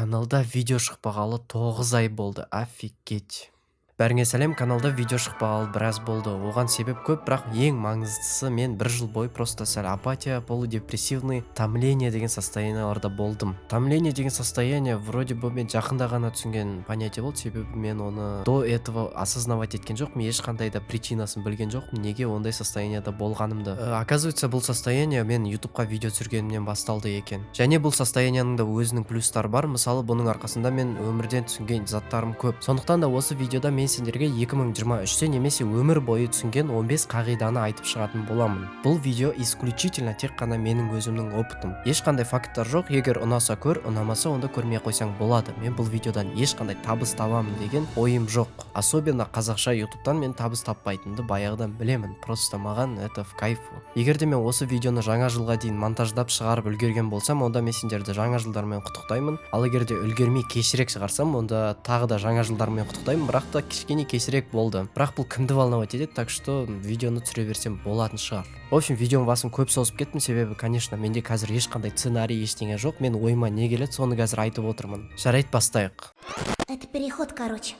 Каналда видео шықпағалы 9 ай болды, офигеть! Бәріңе сәлем! Каналда видео шықпағалы біраз болды. Оған себеп көп, бірақ ең маңыздысы, мен бір жыл бойы просто сәл апатия, полудепрессивный, томление деген состоянияларда болдым. Томление деген состояние вроде бы мен жақында ғана түсінген понятие болды, себебі мен оны до этого осознавать еткен жоқпын, ешқандай да причинасын білген жоқпын, неге ондай состоянияда болғанымды. Оказывается, бұл состояние мен Ютубқа видео түсіргенімнен басталды екен. Және бұл состоянияның да өзінің плюстары бар. Мысалы, бұның арқасында мен өмірден түсінген заттарым көп. Сондықтан да осы видеода мен сендерге 2023-те немесе өмір бойы түсінген 15 қағиданы айтып шығатын боламын. Бұл видео исключительно тек қана менің өзімнің опытым, ешқандай факттар жоқ. Егер ұнаса, көр, ұнамаса, онда көрмей қойсаң болады. Мен бұл видеодан ешқандай табыс табамын деген ойым жоқ. Особенно қазақша Ютубтан мен табыс таппайтынымды баяғыдан білемін, просто маған это в кайфу. Егер де мен осы видеоны жаңа жылға дейін монтаждап шығарып үлгерген болсам, онда мен сендерді жаңа жылдармен құттықтаймын. Ал егер де үлгермей, кешірек шығарсам, онда тағы да жаңа жылдармен құттықтаймын, бірақ та кішкене кешірек болды. Бірақ бұл кімді волновать етеді? Так что видеоны түсіре берсем болатын шығар. В общем, видеоның басын көп созып кеттім, себебі, конечно, менде қазір ешқандай сценарий, ештеңе жоқ. Мен ойыма не келеді, соны қазір айтып отырмын. Жарайды, бастайық. Это переход, короче.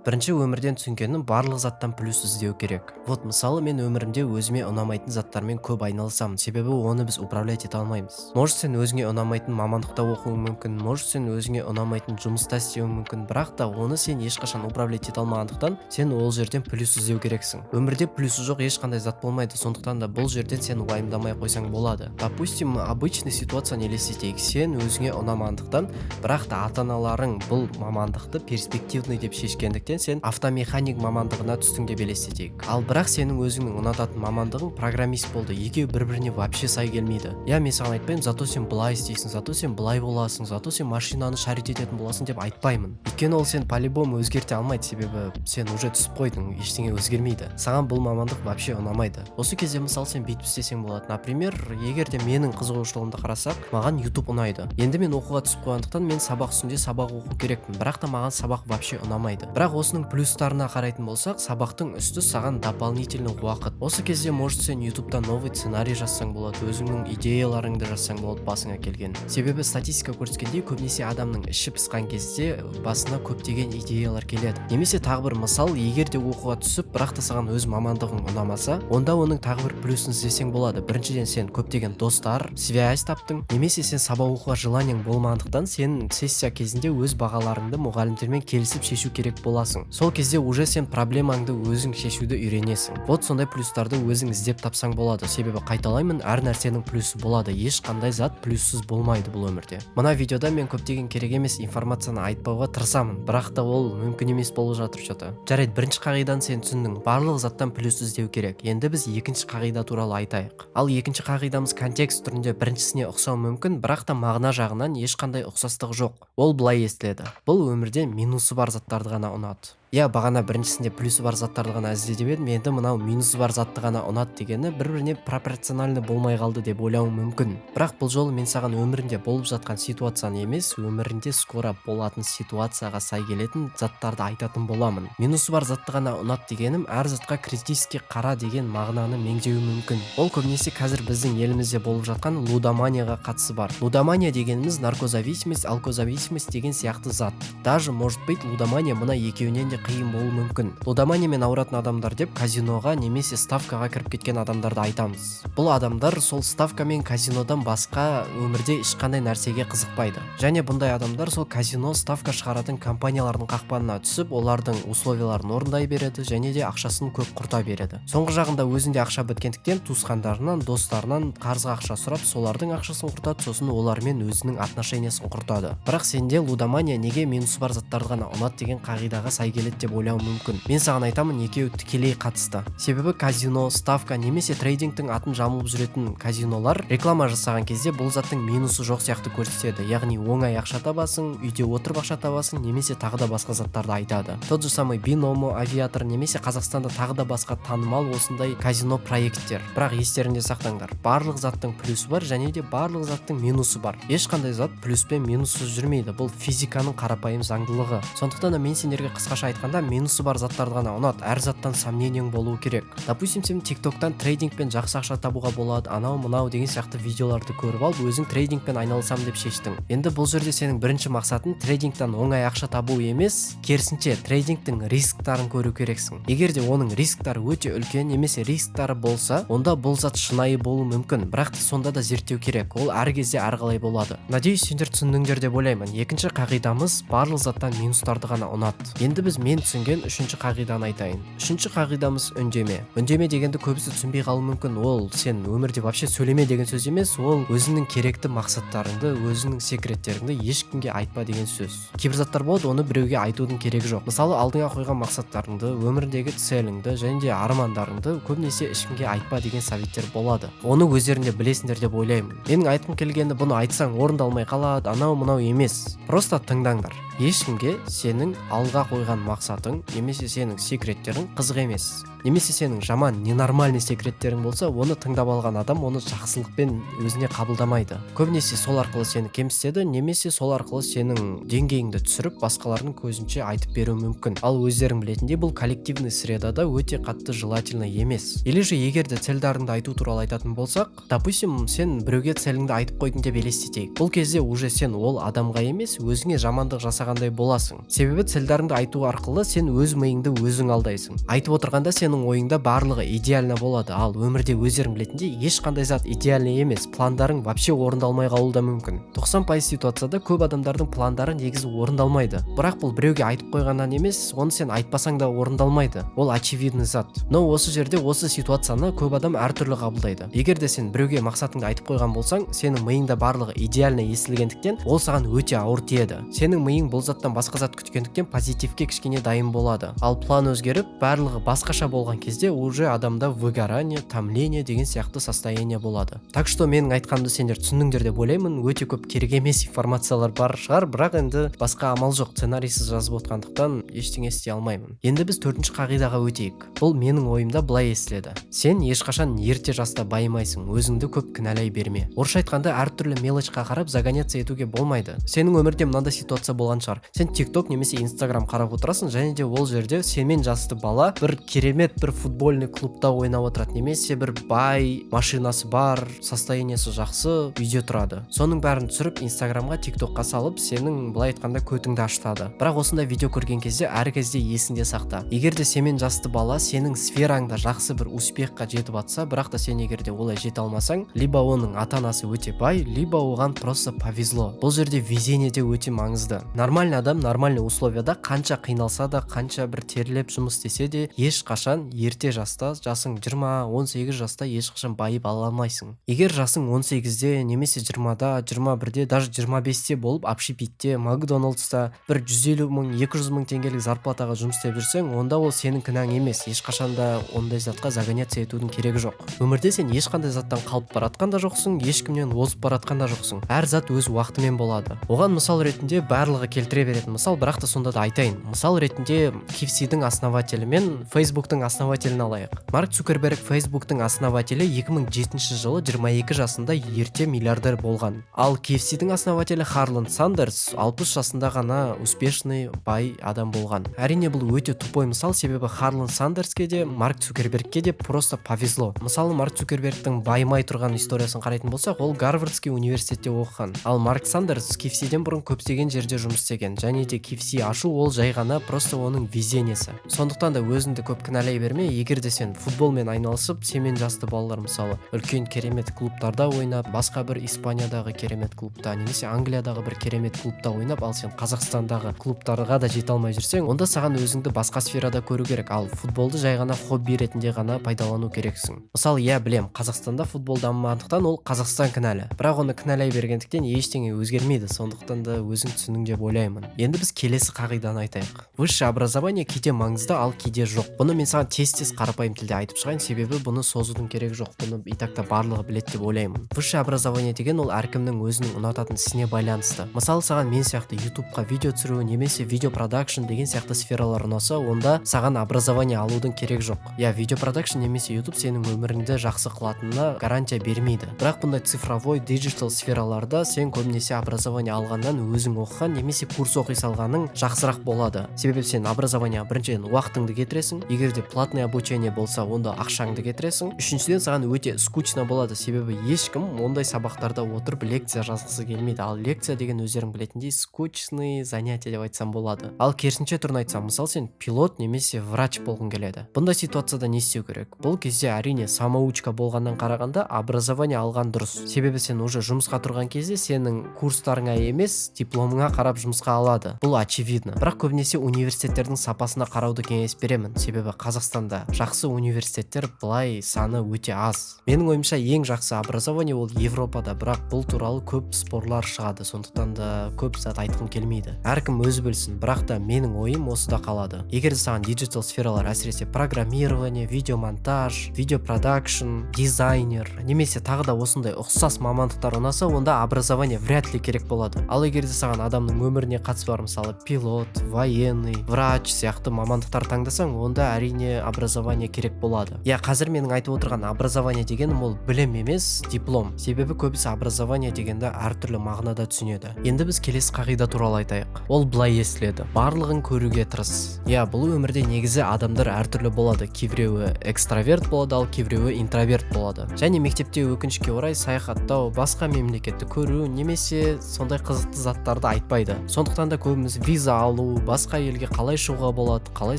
Бірінші өмірден түсінгенім: барлық заттан плюс іздеу керек. Вот, мысалы, мен өмірімде өзіме ұнамайтын заттармен көп айналысамын, себебі оны біз управлять ете алмаймыз. Может, сен өзіңе ұнамайтын мамандықта оқуың мүмкін, может, сен өзіңе ұнамайтын жұмыста істеуің мүмкін, бірақ та оны сен ешқашан управлять ете алмағандықтан, сен ол жерден плюс іздеу керексің. Өмірде плюсы жоқ ешқандай зат болмайды, сондықтан да бұл жерден сен уайымдамай қойсаң болады. Допустим, обычный ситуацияны елестетейік. Сен өзіңе ұнамағандықтан, бірақ та ата аналарың бұл мамандықты перспективный деп шешкендіктен, сен автомеханик мамандығына түстің деп елестетейік. Ал бірақ сенің өзіңнің ұнататын мамандығың программист болды. Екеуі бір біріне вообще сай келмейді, иә? Мен саған айтпаймын, зато сен былай істейсің, зато сен былай боласың, зато сен машинаны шарить ететін боласың деп айтпаймын. Өйткені ол сен по-любому өзгерте алмайды, себебі сен уже түсіп қойдың, ештеңе өзгермейді. Саған бұл мамандық вообще ұнамайды. Осы кезде, мысалы, сен бүйтіп істесең болады. Например, егер де менің қызығушылығымды қарасақ, маған YouTube ұнайды. Енді мен оқуға түсіп қойғандықтан, мен сабақ үстінде сабақ оқу керекпін, бірақ та маған сабақ вообще ұнамайды. Бірақ осының плюстарына қарайтын болсақ, сабақтың үсті саған дополнительный уақыт. Осы кезде, может, сен Ютубта новый сценарий жазсаң болады, өзіңнің идеяларыңды жазсаң болады басыңа келген. Себебі статистика көрсеткендей, көбінесе адамның іші пысқан кезде басына көптеген идеялар келеді. Немесе тағы бір мысал: егер де оқуға түсіп, бірақ та саған өз мамандығың ұнамаса, онда оның тағы бір плюсын іздесең болады. Біріншіден, сен көптеген достар, связь таптың. Немесе сен сабақ оқуға желаниең болмағандықтан, сен сессия кезінде өз бағаларыңды мұғалімдермен келісіп шешу керек боласың. Сол кезде уже сен проблемаңды өзің шешуді үйренесің. Вот сондай плюстарды өзің іздеп тапсаң болады. Себебі, қайталаймын, әр нәрсенің плюсы болады, ешқандай зат плюссыз болмайды бұл өмірде. Мына видеода мен көптеген керек емес информацияны айтпауға тырысамын, бірақ та ол мүмкін емес болып жатыр че то. Жарайды, бірінші қағиданы сен түсіндің: барлық заттан плюс іздеу керек. Енді біз екінші қағида туралы айтайық. Ал екінші қағидамыз контекст түрінде біріншісіне ұқсауы мүмкін, бірақ та мағына жағынан ешқандай ұқсастығы жоқ. Ол былай естіледі: бұл өмірде минусы бар заттарды ғана ұнат. Иә, бағана біріншісінде плюсы бар заттарды ғана ізде деп едім, енді мынау минусы бар затты ғана ұнат дегені бір біріне пропорциональный болмай қалды деп ойлауың мүмкін. Бірақ бұл жолы мен саған өмірінде болып жатқан ситуацияны емес, өмірінде скоро болатын ситуацияға сай келетін заттарды айтатын боламын. Минусы бар затты ғана ұнат дегенім әр затқа критически қара деген мағынаны меңзеуі мүмкін. Ол көбінесе қазір біздің елімізде болып жатқан лудоманияға қатысы бар. Лудомания дегеніміз наркозависимость, алкозависимость деген сияқты зат. Даже, может быть, лудомания мына екеуінен де қиын болуы мүмкін. Лудоманиямен ауыратын адамдар деп казиноға немесе ставкаға кіріп кеткен адамдарды айтамыз. Бұл адамдар сол ставка мен казинодан басқа өмірде ешқандай нәрсеге қызықпайды. Және бұндай адамдар сол казино, ставка шығаратын компаниялардың қақпанына түсіп, олардың условияларын орындай береді және де ақшасын көп құрта береді. Соңғы жағында өзінде ақша біткендіктен, туысқандарынан, достарынан қарызға ақша сұрап, солардың ақшасын құртады, сосын олармен өзінің отношениясын құртады. Бірақ сенде лудомания неге минусы бар заттарды ғана ұнат деген қағидаға сай келеді деп ойлауың мүмкін. Мен саған айтамын, екеуі тікелей қатысты. Себебі казино, ставка немесе трейдингтің атын жамылып жүретін казинолар реклама жасаған кезде бұл заттың минусы жоқ сияқты көрсетеді, яғни оңай ақша табасың, үйде отырып ақша табасың немесе тағы да басқа заттарды айтады. Тот же самый Биномо, Авиатор немесе Қазақстанда тағы да басқа танымал осындай казино проекттер. Бірақ естеріңде сақтаңдар: барлық заттың плюсы бар және де барлық заттың минусы бар. Ешқандай зат плюс пен минуссыз жүрмейді, бұл физиканың қарапайым заңдылығы. Сондықтан да мен сендерге қысқаша айтқан айтқанда, минусы бар заттарды ғана ұнат. Әр заттан сомнениең болуы керек. Допустим, сен ТикТоктан трейдингпен жақсы ақша табуға болады, анау мынау деген сияқты видеоларды көріп алып, өзің трейдингпен айналысамын деп шештің. Енді бұл жерде сенің бірінші мақсатың трейдингтан оңай ақша табу емес, керісінше, трейдингтің рисктарын көру керексің. Егер де оның рисктары өте үлкен немесе рисктары болса, онда бұл зат шынайы болуы мүмкін, бірақ та сонда да зерттеу керек. Ол әр кезде әрқалай болады. Надеюсь, сендер түсіндіңдер деп ойлаймын. Екінші қағидамыз: барлық заттан минустарды ғана ұнат. Енді біз мен түсінген үшінші қағиданы айтайын. Үшінші қағидамыз: үндеме. Үндеме дегенді көбісі түсінбей қалуы мүмкін. Ол сен өмірде вообще сөйлеме деген сөз емес, ол өзіңнің керекті мақсаттарыңды, өзіңнің секреттеріңді ешкімге айтпа деген сөз. Кейбір заттар болады, оны біреуге айтудың керегі жоқ. Мысалы, алдыңа қойған мақсаттарыңды, өмірдегі целіңді және де армандарыңды көбінесе ешкімге айтпа деген советтер болады. Оны өздерің де білесіңдер деп ойлаймын. Менің айтқым келгені, бұны айтсаң, орындалмай қалады, анау мынау емес. Просто тыңдаңдар: ешкімге сенің алға қойған мақсатың немесе сенің секреттерің қызық емес. Немесе сенің жаман, ненормальный секреттерің болса, оны тыңдап алған адам оны жақсылықпен өзіне қабылдамайды. Көбінесе сол арқылы сені кемсітеді немесе сол арқылы сенің деңгейіңді түсіріп, басқалардың көзінше айтып беруі мүмкін. Ал өздерің білетіндей, бұл коллективный средада өте қатты желательно емес. Или же егер де цельдарыңды айту туралы айтатын болсақ, допустим, сен біреуге целіңді айтып қойдың деп елестетейік. Бұл кезде уже сен ол адамға емес, өзіңе жамандық жасағандай боласың. Себебі цельдарыңды айту арқылы сен өз миыңды өзің алдайсың. Айтып отырғанда сенің ойыңда барлығы идеально болады, ал өмірде, өздерің білетіндей, ешқандай зат идеальный емес. Пландарың вообще орындалмай қалуы да мүмкін. 90% ситуацияда көп адамдардың пландары негізі орындалмайды. Бірақ бұл біреуге айтып қойғаннан емес, оны сен айтпасаң да орындалмайды, ол очевидный зат. Но осы жерде осы ситуацияны көп адам әртүрлі қабылдайды. Егер де сен біреуге мақсатыңды айтып қойған болсаң, сенің миыңда барлығы идеально естілгендіктен, ол саған өте ауыр тиеді. Сенің миың бұл заттан басқа зат күткендіктен, позитивке кішкене дайын болады. Ал план өзгеріп, барлығы басқаша болған кезде уже адамда выгорание, томление деген сияқты состояние болады. Так что менің айтқанымды сендер түсіндіңдер деп ойлаймын. Өте көп керек емес информациялар бар шығар, бірақ енді басқа амал жоқ, сценарийсіз жазып отқандықтан ештеңе істей алмаймын. Енді біз төртінші қағидаға өтейік. Бұл менің ойымда былай естіледі: сен ешқашан ерте жаста байымайсың, өзіңді көп кінәлай берме. Орысша айтқанда, әртүрлі мелочқа қарап загоняться етуге болмайды. Сенің өмірде мынандай ситуация болған шығар: сен ТикТок немесе Инстаграм қарап отырасың және де ол жерде сенімен жасты бала бір керемет бір футбольный клубта ойнап отырады немесе бір бай, машинасы бар, состояниесі жақсы үйде тұрады. Соның бәрін түсіріп, Инстаграмға, ТикТокқа салып, сенің, былай айтқанда, көтіңді ашытады. Бірақ осындай видео көрген кезде әр кезде есіңде сақта: егер де сенімен жасты бала сенің сфераңда жақсы бір успехқа жетіп жатса, бірақ та сен егер де олай жете алмасаң, либо оның ата анасы өте бай, либо оған просто повезло. Бұл жерде везение де өте маңызды. Нормальный адам нормальный условияда қанша қиналса да, қанша бір терлеп жұмыс істесе де, ешқашан ерте жаста, жасың 20, 18 жаста ешқашан байып ала алмайсың. Егер жасың 18-де немесе 20-да, 21-де, даже 25-те болып, общепитте, Макдоналдста бір 150 мың, 200 мың теңгелік зарплатаға жұмыс істеп жүрсең, онда ол сенің кінәң емес. Ешқашан да ондай затқа загоняться етудің керегі жоқ. Өмірде сен ешқандай заттан қалып бара жатқан да жоқсың, ешкімнен озып бара жатқан да жоқсың. Әр зат өз уақытымен болады. Оған мысал ретінде, барлығы келтіре беретін мысал, бірақ та сонда да айтайын, мысал ретінде KFC-дің основателі мен Фейсбуктың основателін алайық. Марк Цукерберг, Фейсбуктың основателі, 2007 жылы 22 жасында ерте миллиардер болған. Ал KFC-дің основателі Харлан Сандерс 60 жасында ғана успешный, бай адам болған. Әрине, бұл өте тупой мысал, себебі Харлан Сандерске де, Марк Цукербергке де просто повезло. Мысалы, Марк Цукербергтің байымай тұрған историясын қарайтын болсақ, ол Гарвардский университетте оқыған. Ал Марк Сандерс KFC-ден бұрын көптеген жерде жұмыс істеген және де KFC ашу ол жай ғана просто оның везениесі. Сондықтан да өзіңді көп кінәлай берме. Егер де сен футболмен айналысып, сенімен жасты балалар, мысалы, үлкен керемет клубтарда ойнап, басқа бір Испаниядағы керемет клубта немесе Англиядағы бір керемет клубта ойнап, ал сен Қазақстандағы клубтарға да жете алмай жүрсең, онда саған өзіңді басқа сферада көру керек, ал футболды жай ғана хобби ретінде ғана пайдалану керексің. Мысалы, иә, білем, Қазақстанда футбол дамымағандықтан ол Қазақстан кінәлі, бірақ оны кінәлай бергендіктен ештеңе өзгермейді. Сондықтан да өзің түсіндің деп ойлаймын. Енді біз келесі қағиданы айтайық: высшее образование кейде маңызды, ал кейде жоқ. Бұны мен саған ешқандай сценарийсіз жазып отқан жоқпын. Себебі бұл Саған тез тез қарапайым тілде айтып шығайын, себебі бұны созудың керегі жоқ, бұны и так та барлығы біледі деп ойлаймын. Высшее образование деген ол әркімнің өзінің ұнататын ісіне байланысты. Мысалы, саған мен сияқты ютубқа видео түсіру немесе видео продакшн деген сияқты сфералар ұнаса, онда саған образование алудың керегі жоқ. Иә, видео продакшн немесе ютуб сенің өміріңді жақсы қылатынына гарантия бермейді, бірақ бұндай цифровой, диджитал сфераларда сен көбінесе образование алғаннан өзің оқыған немесе курс оқи салғаның жақсырақ болады. Себебі сен образование, біріншіден, уақытыңды кетіресің, егер де платный обучение болса, онда ақшаңды кетіресің. Үшіншіден, саған өте скучно болады, себебі ешкім ондай сабақтарда отырып лекция жазғысы келмейді. Ал лекция деген, өздерің білетіндей, скучный занятие деп айтсам болады. Ал керісінше түрін айтсам, мысалы, сен пилот немесе врач болғың келеді. Бұндай ситуацияда не істеу керек? Бұл кезде, әрине, самоучка болғаннан қарағанда образование алған дұрыс, себебі сен уже жұмысқа тұрған кезде сенің курстарыңа емес, дипломыңа қарап жұмысқа алады. Бұл очевидно. Бірақ көбінесе университеттердің сапасына қарауды кеңес беремін, себебі Қазақстанда жақсы университеттер былай саны өте аз. Менің ойымша, ең жақсы образование ол Европада, бірақ бұл туралы көп спорлар шығады, сондықтан да көп зат айтқым келмейді, әркім өзі білсін. Бірақ та менің ойым осыда қалады: егер де саған диджитал сфералар, әсіресе программирование, видеомонтаж, видеопродакшн, дизайнер немесе тағы да осындай ұқсас мамандықтар ұнаса, онда образование вряд ли керек болады. Ал егер де саған адамның өміріне қатысы бар, мысалы, пилот, военный, врач сияқты мамандықтар таңдасаң, онда, әрине, образование керек болады. Иә, қазір менің айтып отырған образование дегенім ол білім емес, диплом, себебі көбісі образование дегенді әртүрлі мағынада түсінеді. Енді біз келесі қағида туралы айтайық. Ол былай естіледі: барлығын көруге тырыс. Иә, бұл өмірде негізі адамдар әртүрлі болады. Кейбіреуі экстраверт болады, ал кейбіреуі интроверт болады. Және мектепте, өкінішке орай, саяхаттау, басқа мемлекетті көру немесе сондай қызықты заттарды айтпайды. Сондықтан да көбіміз виза алу, басқа елге қалай шығуға болады, қалай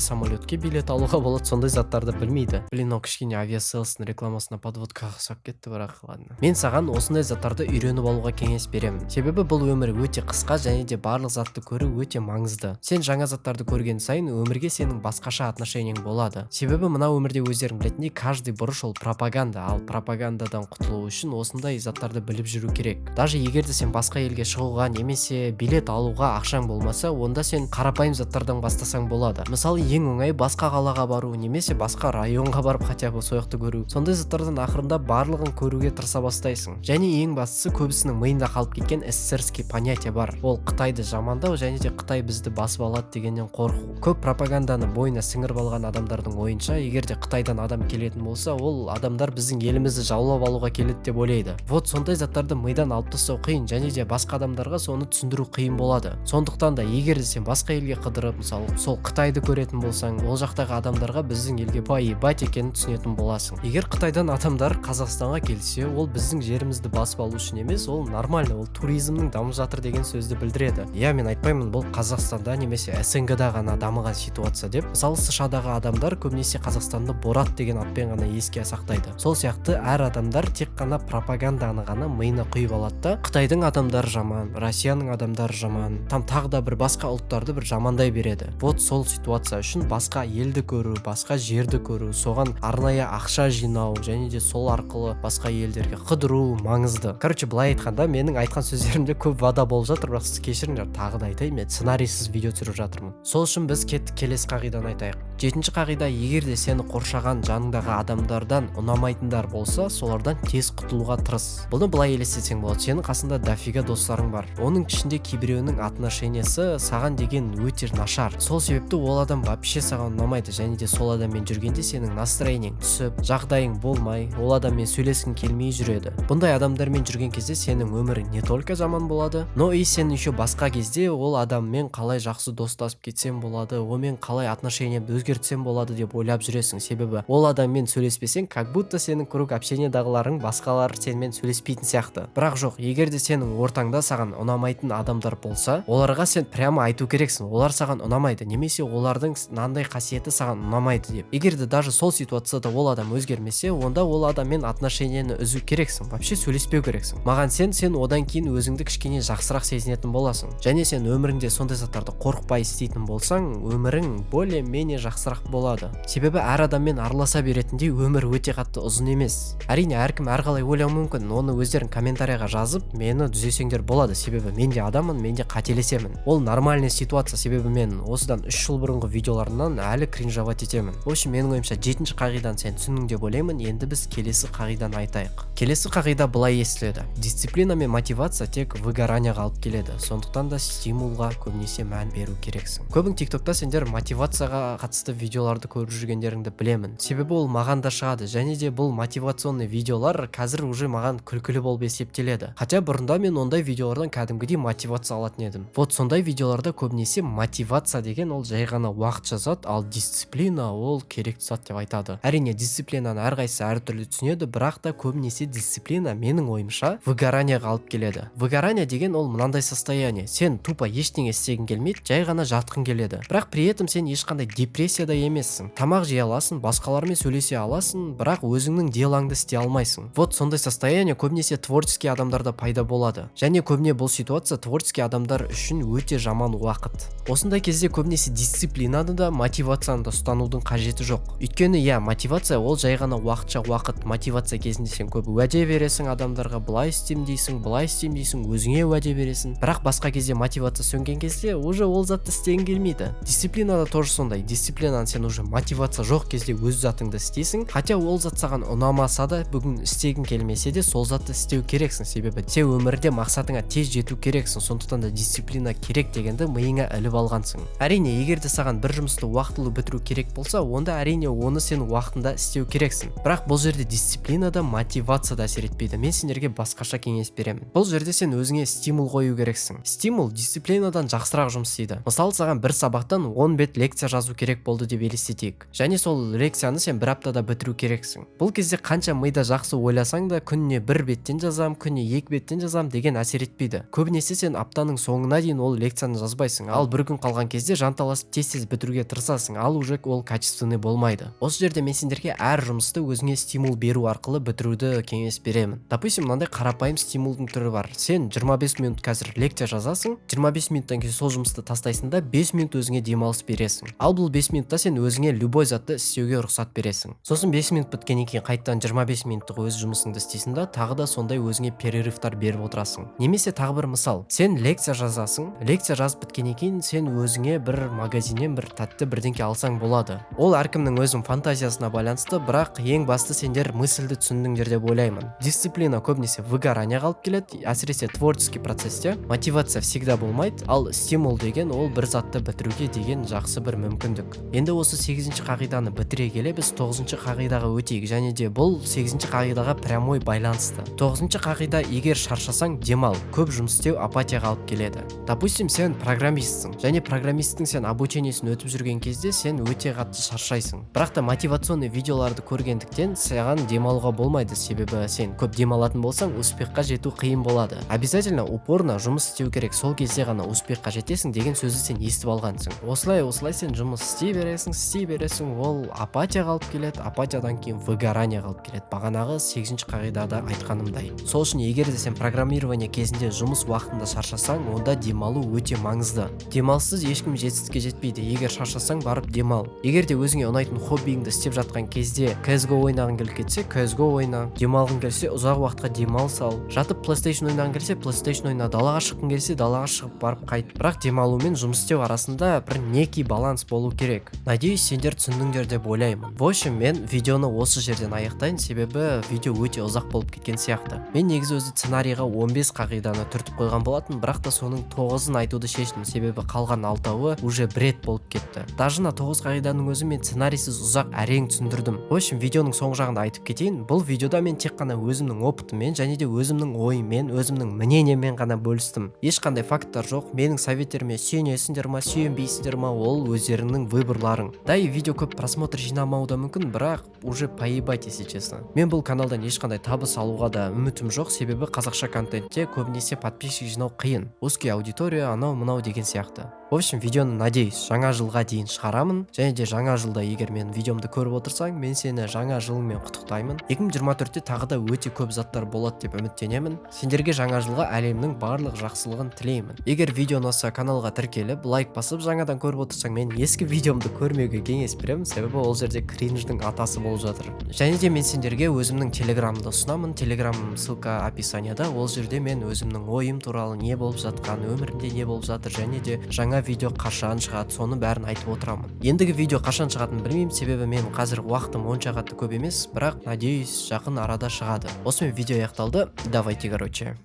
самолетке билет алуға болады, сондай заттарды білмейді. Блин, мынау кішкене Aviasales-тың рекламасына подводкаға ұқсап кетті, бірақ ладно. Мен саған осындай заттарды үйреніп алуға кеңес беремін, себебі бұл өмір өте қысқа және де барлық затты көру өте маңызды. Сен жаңа заттарды көрген сайын өмірге сенің басқаша отношениең болады, себебі мына өмірде, өздерің білетіндей, каждый бұрыш ол пропаганда. Ал пропагандадан құтылу үшін осындай заттарды біліп жүру керек. Даже егер де сен басқа елге шығуға немесе билет алуға ақшаң болмаса, онда сен қарапайым заттардан бастасаң болады. Мысалы, ең оңайы басқа қалаға бару немесе басқа районға барып, хотя бы сол жақты көру. Сондай заттардан ақырындап барлығын көруге тырыса бастайсың. Және ең бастысы, көбісінің миында қалып кеткен СССРский понятие бар: ол Қытайды жамандау және де Қытай бізді басып алады дегеннен қорқу. Көп пропаганданы бойына сіңіріп алған адамдардың ойынша, егер де Қытайдан адам келетін болса, ол адамдар біздің елімізді жаулап алуға келеді деп ойлайды. Вот сондай заттарды мидан алып тастау қиын және де басқа адамдарға соны түсіндіру қиын болады. Сондықтан да егер де сен басқа елге қыдырып, мысалы, сол Қытайды көретін болсаң, ол жақтағы адамдарға біздің елге поебать екенін түсінетін боласың. Егер Қытайдан адамдар Қазақстанға келсе, ол біздің жерімізді басып алу үшін емес, ол нормально, ол туризмнің дамып жатыр деген сөзді білдіреді. Иә, мен айтпаймын бұл Қазақстанда немесе СНГ да ғана дамыған ситуация деп. Мысалы, США-дағы адамдар көбінесе Қазақстанды Борат деген атпен ғана еске сақтайды. Сол сияқты әр адамдар тек қана пропаганданы ғана миына құйып алады да, Қытайдың адамдары жаман, Россияның адамдары жаман, там тағы да бір басқа ұлттарды бір жамандай береді. Вот сол ситуация үшін басқа елді көру, басқа жерді көру, соған арнайы ақша жинау және де сол арқылы басқа елдерге қыдыру маңызды. Короче, былай айтқанда, менің айтқан сөздерімде көп вода болып жатыр, бірақ сіз кешіріңдер, тағы да айтайын, мен сценарийсіз видео түсіріп жатырмын. Сол үшін біз кеттік, келесі қағиданы айтайық. Жетінші қағида: егер де сені қоршаған жаныңдағы адамдардан ұнамайтындар болса, солардан тез құтылуға тырыс. Бұны былай елестетсең болады: сенің қасында дофига достарың бар, оның ішінде кейбіреуінің отношениесі саған деген өте нашар. Сол себепті ол адам вообще саған ұнамайды және де сол адаммен жүргенде сенің настроениең түсіп, жағдайың болмай, ол адаммен сөйлескің келмей жүреді. Бұндай адамдармен жүрген кезде сенің өмірің не только жаман болады, но и сен еще басқа кезде ол адаммен қалай жақсы достасып кетсем болады, онымен қалай отношениямды өзгертсем болады деп ойлап жүресің. Себебі ол адаммен сөйлеспесең, как будто сенің круг общениядағыларың, басқалар сенімен сөйлеспейтін сияқты. Бірақ жоқ, егер де сенің ортаңда саған ұнамайтын адамдар болса, оларға сен прямо айту керексің: олар саған ұнамайды немесе олардың мынандай қасиеті саған ұнамайды деп. Егер де даже сол ситуацияда ол адам өзгермесе, онда ол адаммен отношениені үзу керексің, вообще сөйлеспеу керексің. Маған сен, сен одан кейін өзіңді кішкене жақсырақ сезінетін боласың. Және сен өміріңде сондай заттарды қорықпай істейтін болсаң, өмірің более менее жақсырақ болады, себебі әр адаммен араласа беретіндей өмір өте қатты ұзын емес. Әрине, әркім әрқалай ойлауы мүмкін, оны өздерің комментарийға жазып, мені түзесеңдер болады, себебі мен де адаммын, мен де қателесемін, ол нормальный ситуация. Себебі мен осыдан 3 жыл бұрынғы видеоларымнан әлі кринжовать етемін. етемін. В общем, менің ойымша, жетінші қағиданы сен түсіндің деп ойлаймын. Енді біз келесі қағиданы айтайық. Келесі қағида былай естіледі: дисциплина мен мотивация тек выгоранияға алып келеді, сондықтан да стимулға көбінесе мән беру керексің. Көбің Тиктокта сендер мотивацияға қатысты видеоларды көріп жүргендеріңді білемін, себебі ол маған да шығады. Және де бұл мотивационный видеолар қазір уже маған күлкілі болып есептеледі, хотя бұрында мен ондай видеолардан кәдімгідей мотивация алатын едім. Вот сондай видеоларда көбінесе мотивация деген ол жай ғана уақытша зат, ал дисциплина ол керекті зат деп айтады. Әрине, дисциплинаны әрқайсысы әртүрлі түсінеді, бірақ та көбінесе дисциплина, менің ойымша, выгоранияға алып келеді. Выгорание деген ол мынандай состояние: сен тупо ештеңе істегің келмейді, жай ғана жатқың келеді, бірақ при этом сен ешқандай депрессияда емессің, тамақ жей аласың, басқалармен сөйлесе аласың, бірақ өзіңнің делаңды істей алмайсың. Вот сондай состояние көбінесе творческий адамдарда пайда болады және көбіне бұл ситуация творческий адамдар үшін өте жаман уақыт. Осындай кезде көбінесе дисциплинаны да, мотивацияны да ұстанудың қажеті жоқ. Өйткені, иә, мотивация ол жай ғана уақытша уақыт. Мотивация кезінде сен көп уәде бересің адамдарға, былай істеймін дейсің, былай істеймін дейсің, өзіңе уәде бересің, бірақ басқа кезде, мотивация сөнген кезде, уже ол затты істегің келмейді. Дисциплина да тоже сондай. Дисциплинаны сен уже мотивация жоқ кезде өз затыңды істейсің, хотя ол зат саған ұнамаса да, бүгін істегің келмесе де, сол затты істеу керексің, себебі сен өмірде мақсатыңа тез жету керексің. Сондықтан да дисциплина керек дегенді миыңа іліп алғансың. Әрине, егер де саған бір жұмысты уақытылы бітіру керек болса, онда, әрине, оны сен уақытында істеу керексің. Бірақ бұл жерде дисциплина да, мотивация да әсер етпейді. Мен сендерге басқаша кеңес беремін: бұл жерде сен өзіңе стимул қою керексің. Стимул дисциплинадан жақсырақ жұмыс істейді. Мысалы, саған бір сабақтан 10 бет лекция жазу керек болды деп елестетейік және сол лекцияны сен бір аптада бітіру керексің. Бұл кезде қанша мида жақсы ойласаң да, күніне бір беттен жазам, күніне екі беттен жазам деген әсер етпейді. Көбінесе сен аптаның соңына дейін ол лекцияны жазбайсың, ал бір күн қалған кезде жанталасып, тез тез бітіруге тырысасың, ал уже ол качественный болмайды. Осы жерде мен сендерге әр жұмысты өзіңе стимул беру арқылы бітіруді кеңес беремін. Допустим, мынандай қарапайым стимулдың түрі бар: сен 25 минут қазір лекция жазасың, 25 минуттан кейін сол жұмысты тастайсың да, 5 минут өзіңе демалыс бересің. Ал бұл 5 минутта сен өзіңе любой затты істеуге рұқсат бересің. Сосын 5 минут біткеннен кейін қайтадан 25 минуттық өз жұмысыңды істейсің да, тағы да сондай өзіңе перерывтар беріп отырасың. Немесе тағы бір мысал: сен лекция жазасың, лекция жазып біткеннен кейін сен өзіңе бір магазиннен бір тәтті бірдеңке алсаң болады. Ол әркімнің өзінің фантазиясына байланысты, бірақ ең басты сендер мысльді түсіндіңдер деп ойлаймын. Дисциплина көбінесе выгоранияға алып келеді, әсіресе творческий процессте. Мотивация всегда болмайды, ал стимул деген ол бір затты бітіруге деген жақсы бір мүмкіндік. Енді осы сегізінші қағиданы бітіре келе, біз тоғызыншы қағидаға өтейік және де бұл сегізінші қағидаға прямой байланысты. Тоғызыншы қағида: егер шаршасаң, демал. Көп жұмыс істеу апатияға алып келеді. Допустим, сен программистсің және программисттің сен обучениесін өтіп жүрген кезде сен өте қатты шаршайсың, бірақ та мотивационный видеоларды көргендіктен саған демалуға болмайды, себебі сен көп демалатын болсаң, успехқа жету қиын болады. Обязательно упорно жұмыс істеу керек, сол кезде ғана успехқа жетесің деген сөзді сен естіп алғансың. Осылай, осылай сен жұмыс істей бересің, істей бересің, ол апатияға алып келеді, апатиядан кейін выгоранияға алып келеді, бағанағы сегізінші қағидада айтқанымдай. Сол үшін егер де сен программирование кезінде жұмыс уақытында шаршасаң, онда демалу өте маңызды. Демалыссыз ешкім жетістікке жетпейді. Егер шаршасаң, барып демал. Егер де өзіңе ұнайтын хоббиіңді істеп жатқан кезде CSGO ойнағың келіп кетсе, CSGO ойна. Демалғың келсе, ұзақ уақытқа демалыс ал. Жатып PlayStation ойнағың келсе, PlayStation ойна. Далаға шыққың келсе, далаға шығып барып қайт. Бірақ демалу мен жұмыс істеу арасында бір некий баланс болу керек. Надеюсь, сендер түсіндіңдер деп ойлаймын. В общем, мен видеоны осы жерден аяқтайын, себебі видео өте ұзақ болып кеткен сияқты. Мен негізі өзі сценарийға 15 қағиданы түртіп қойған болатын, бірақ та соның тоғызын айтуды шештім, себебі қалған алтауы уже бред болып кетті. Даже мына тоғыз қағиданың өзі мен сценарийсіз ұзақ әрең түсіндірдім. В общем, видеоның соңғы жағында айтып кетейін: бұл видеода мен тек қана өзімнің опытыммен және де өзімнің ойыммен, өзімнің мнениеммен ғана бөлістім. Ешқандай факттар жоқ. Менің советтеріме сүйенесіңдер ма, сүйенбейсіңдер ма, ол өздеріңнің выборларың. Да и видео көп просмотр жинамауы да мүмкін, бірақ уже поебать, если честно. Мен бұл каналдан ешқандай табыс алуға да үмітім жоқ, себебі қазақша контентте көбінесе подписчик жинау қиын, узкий аудитория, анау мынау деген сияқты. В общем, видеоны, надеюсь, жаңа жылға дейін шығарамын және де жаңа жылда егер менің видеомды көріп отырсаң, мен сені жаңа жылыңмен құттықтаймын. 2024-те тағы да өте көп заттар болады деп үміттенемін. Сендерге жаңа жылға әлемнің барлық жақсылығын тілеймін. Егер видео ұнаса, каналға тіркеліп, лайк басып, жаңадан көріп отырсаң, мен ескі видеомды көрмеуге кеңес беремін, себебі ол жерде кринждің атасы болып жатыр. Және де мен сендерге өзімнің телеграмымды ұсынамын. Телеграм ссылка описанияда. Ол жерде мен өзімнің ойым туралы, не болып жатқан, өмірімде не болып жатыр және де жаңа видео қашан шығады, соны бәрін айтып отырамын. Ендігі видео қашан шығатынын білмеймін, себебі мен қазір уақытым онша қатты көп емес, бірақ, надеюсь, жақын арада шығады. Осымен видео аяқталды. Давайте, короче.